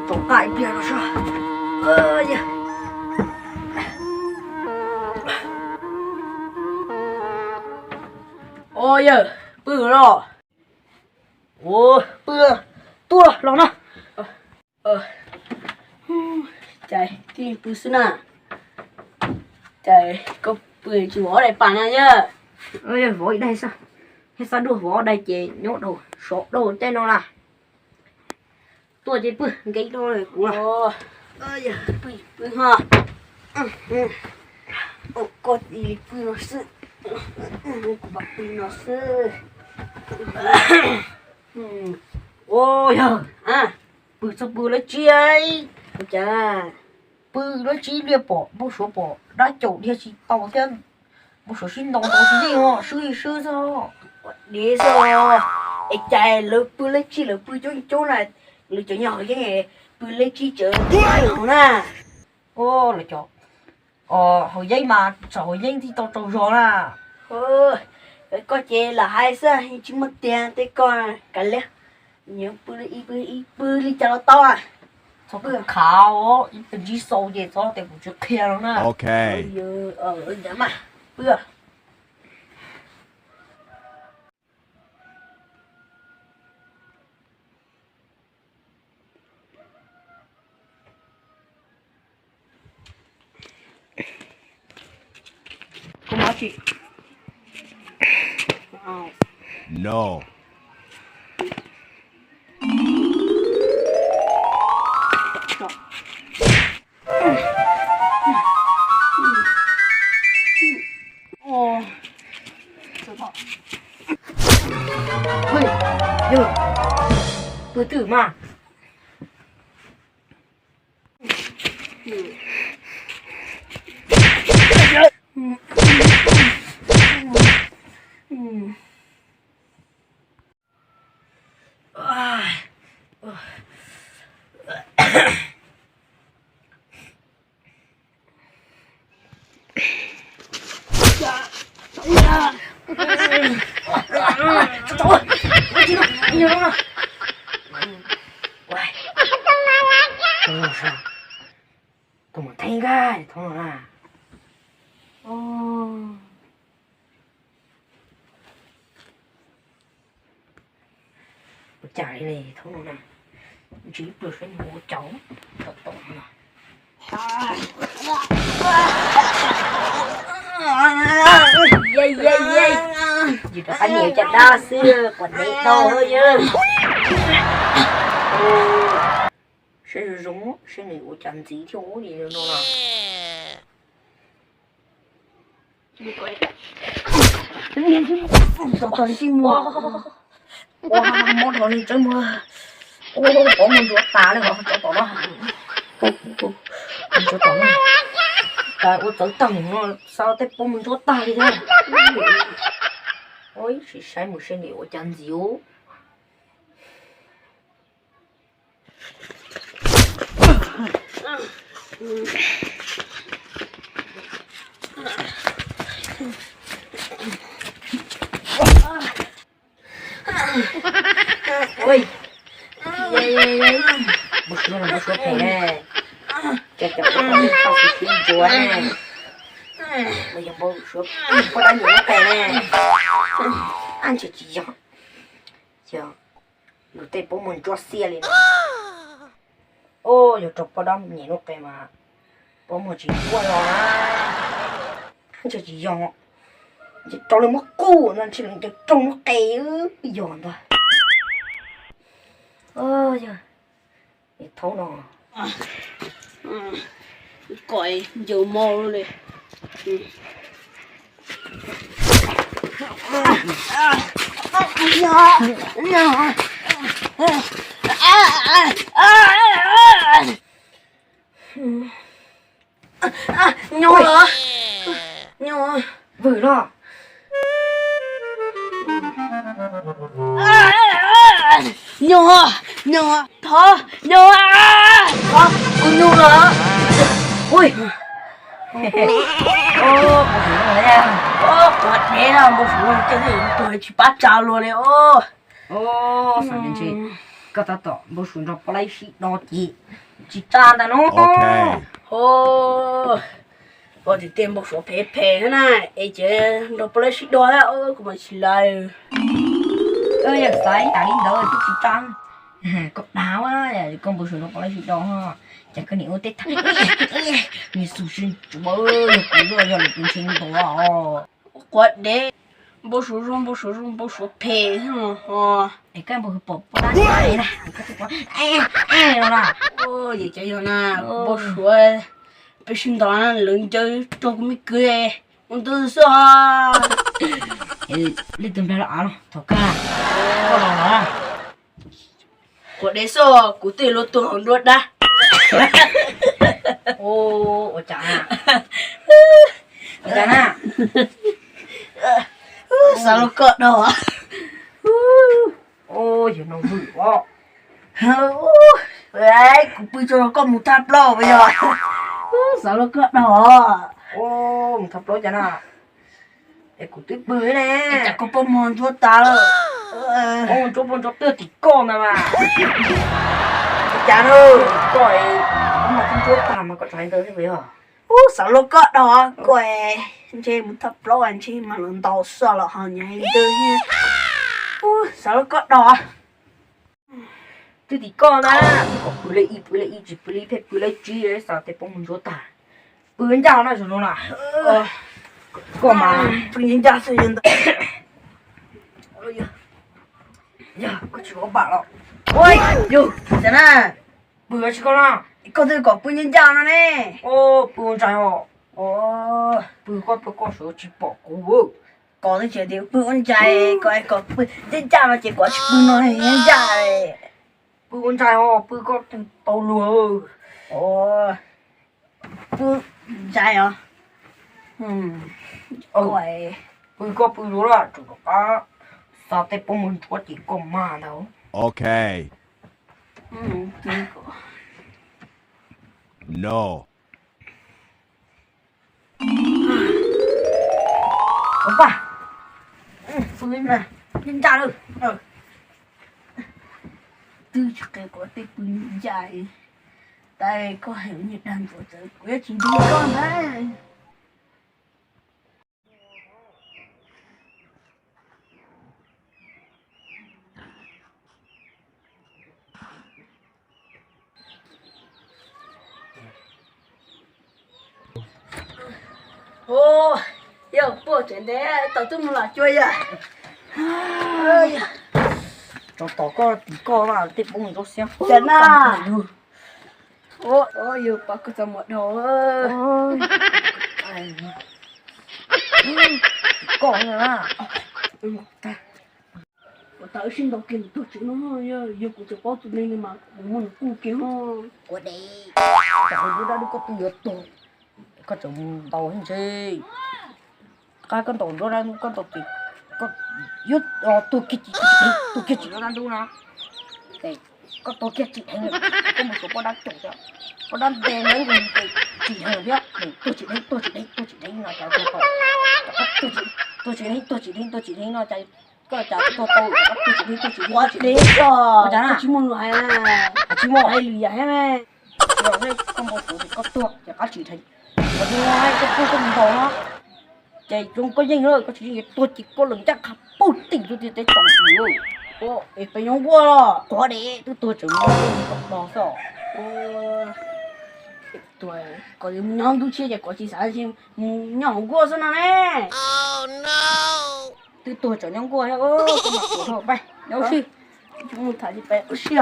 Tau qab ib pliag no soj. Ua yawg, pw los? Ua, pw, tuaj los na. Cas tij pw xwb na? Cas koj pw tsis vov daim pam na yawg? Vov ib daim xwb, thiab xav duaj vov daim ces nyob rau saum rau tej no las. Tuaj ces pw nkees rau kuv. Pw, pw ho. Koj cia li pw no xwb, kuv mam pw no xwb. Ua yawg, pw txog pw lab tsib, pw lab tsib liaj pom npau suav pom dab caum dhia tsis tau thiab, npau suav sib ntaus ntaus tsis yeej os, swb li swb xwb. Div xwb, es cas lawv pw lab tsib lawv pw coob coob na, lawv cov nyob hauv yeeb pw lab tsib tsawv na. Lawv cov hauv yeeb mas txog hauv yeeb thiaj tau tsaug zog na. Koj ces lam hais xwb tsis muaj tiag tej koj kav liam. Nyiam pw ib pw ib pw li cas los tau. Txhob pw khav, ib pw ntsib xau ces txhob tias kuv tsis qhia no na. Ntawd mas pw. Koj muaj dab tsi? No. Pw twg mas? Koj mus theej nkag thoob no na. Ua cas li thoob no na, ntsib ib pluag saib nws ua cas tom tom no. Yog rov qab nias caj dab xwb, quav ntev tau yog. Saib zoo zoo, saib nws ua cas ntxiv thiab ua li no na. Tau tau li tib muag. Ua mob dhau li tsawv muag. Ua pob muag ntsuab tas li hos tsov tom no. Ntsuab tom no. Cas ua txawv tag mus no, xav tej pob muag ntsuab tag li thiab. Ua ib sim saib mus seb nws ua cas ntxiv. Ua, npau suav los npau suav phem ne, cov cov poj niam txhob sib ntsuav ne, los yog npau suav poj dab nyuam lub qe ne, ntshe tsis yog, yog luag tej pob muag ntsuab xiab li no. Yog rau poj dab nyuam lub qe mas pob muag tsis ntsuab los na, ntshe tsis yog, ntshe rau lawv muab kuj no ntshe lawv ncaws rooj lub qe yog ntag. Yog thaub no kom ncaws mos li. Nyob los, nyob, vwm los. Nyob, nyob, thov, nyob, thov, kuv nyuj los. Ui, npau suav no, npau suav no ces tuag tsis pab tsa luag li os. Xav ntshe Koj tab tom npau suav nrog poj laib sib do ces tsis tsa ntag no. Ho, koj tiag tiag npau suav phem phem na, es ces nrog poj laib sib do thiab kuv mam tsis lawm. Yog xav ib yam li ntawd twb tsis tsa. Koj dag, koj npau suav nrog poj laib sib do, ces koj niam ua tej tham, nws xu sib ntsuav, yog kuv yog lawm kuv ntshe ntuav os. Quav dev, npau suav zoo npau suav zoo npau suav phem thiab os. Es koj npau suav pom poj dab na, koj twb pom no na. Yog cov yog na, npau suav peb sib ntaus na, lawv ncaws rau kuv me kwv ua ntu xwb os. Leej twg nplog los av los thaum kawg, koj los los. Quav dev xwb, kuv twb luag tuag hauv nruab dab. Ua cas na? Ua cas na? Xav los koj dag. Yog no vwm os. Kuv pw tso koj mus thab plaub yog. Xav los koj dag. Mus thab plaub cas na? Es kuv twb pw ne. Cas koj pob muag ntsuab tas lawm? Pob muag ntsuab pob muag ntsuab twb tim koj ntag mas. Cas na, koj, pob muag twb ntsuab tag mas koj tseem hais ntawd thiab puas yog? Ub, xav luag koj dag koj, ntshe mus thab plaub ntshe mas los ntaus xwb los ho nyias hais ntawd thiab. Ub, xav luag koj dag. Twb tim koj ntag, kom pw li ib pw li ib tsis pw li pheej pw li tsib, xav tej pob muag ntsuab tag. Pw ncaj no zaum no na. Koj mas pw ncaj xwb ntag. Yog koj tsis ua pam los. Ua, yog, cas na? Pw tsis koj no. Koj twb kom pw ncaj ncaj no ne. Pw ua ntsais os. Pw koj pw koj sawv tsis pom kuv. Koj twb tsis tias pw ua ntsais, koj kom pw ncaj ncaj no ces kuv tsis pw no ncaj. Pw ua ntsais os, pw koj twb tau luag. Pw ntshai os. Pw koj pw luag lawm, tseem rov qab xa tej pob muag ntsuab ces koj mag ntag. Ok. No. Ua paj, pw ncaj lawm. Twb tsis qhia kuv tej pw ncaj. Tais koj hais niag dag ntsuav txawv kuv yuav tsis nrog koj ntag. Yog puag tsev ntev tau twb mus los cuag yog. Tso tos koj tim koj na, tej pob muag ntsuab xiab. Cas na? Yog pab koj txaj muag dhau. Tim koj na. Ua tas wb sib ntaus kiag nws tuag tsev no, yog kuv tseem paub tus neeg no mas kuv muab nws kuj kiag ho. Ua dev, tsam nruab dab dub koj twb yuav tuag, koj tseem mus ntaus ntshe. Qab koj ntaus nruab dab dub koj ntaus ces koj yuav tuag kiag, tuag kiag tsis nruab dab dub na. Koj tuag kiag tsim dheev, koj mus xyuas poj dab caum thiab, poj dab nte na ces tsim dheev thiab, tuag tsim dheev, tuag tsim dheev, tuag tsim dheev no cas tuag tau. Tuag tsim dheev, tuag tsim dheev, tuag tsim dheev no cas koj cas tuag tau, tuag tsim dheev, tuag tsim dheev, tuag tsim dheev. Ua cas na? Tsis muaj lus hais, tsis muaj hais lwm yam thiab ne. Koj npau suav ces koj tuag ces qab tsim dheev. Koj tsis muaj hais, koj tuag koj mus ntaus no. Ces zoo koj yeej lawm, koj tsis yeej yuav tuag ces koj los ncaj qha pug tim rau tiag teb tsoom tim. Es peb nyob nkuaj los quav dev twb tuag tseem muab koj mus tom no xwb. Kom yuav mus nyob ntuj tshiab ces kom tsis xav mus nyob hauv nkuaj xwb no ne. Twb tuag tseem nyob nkuaj thiab, koj mam tuag dhau peb nyob ua si. Mus tham li peb ua si.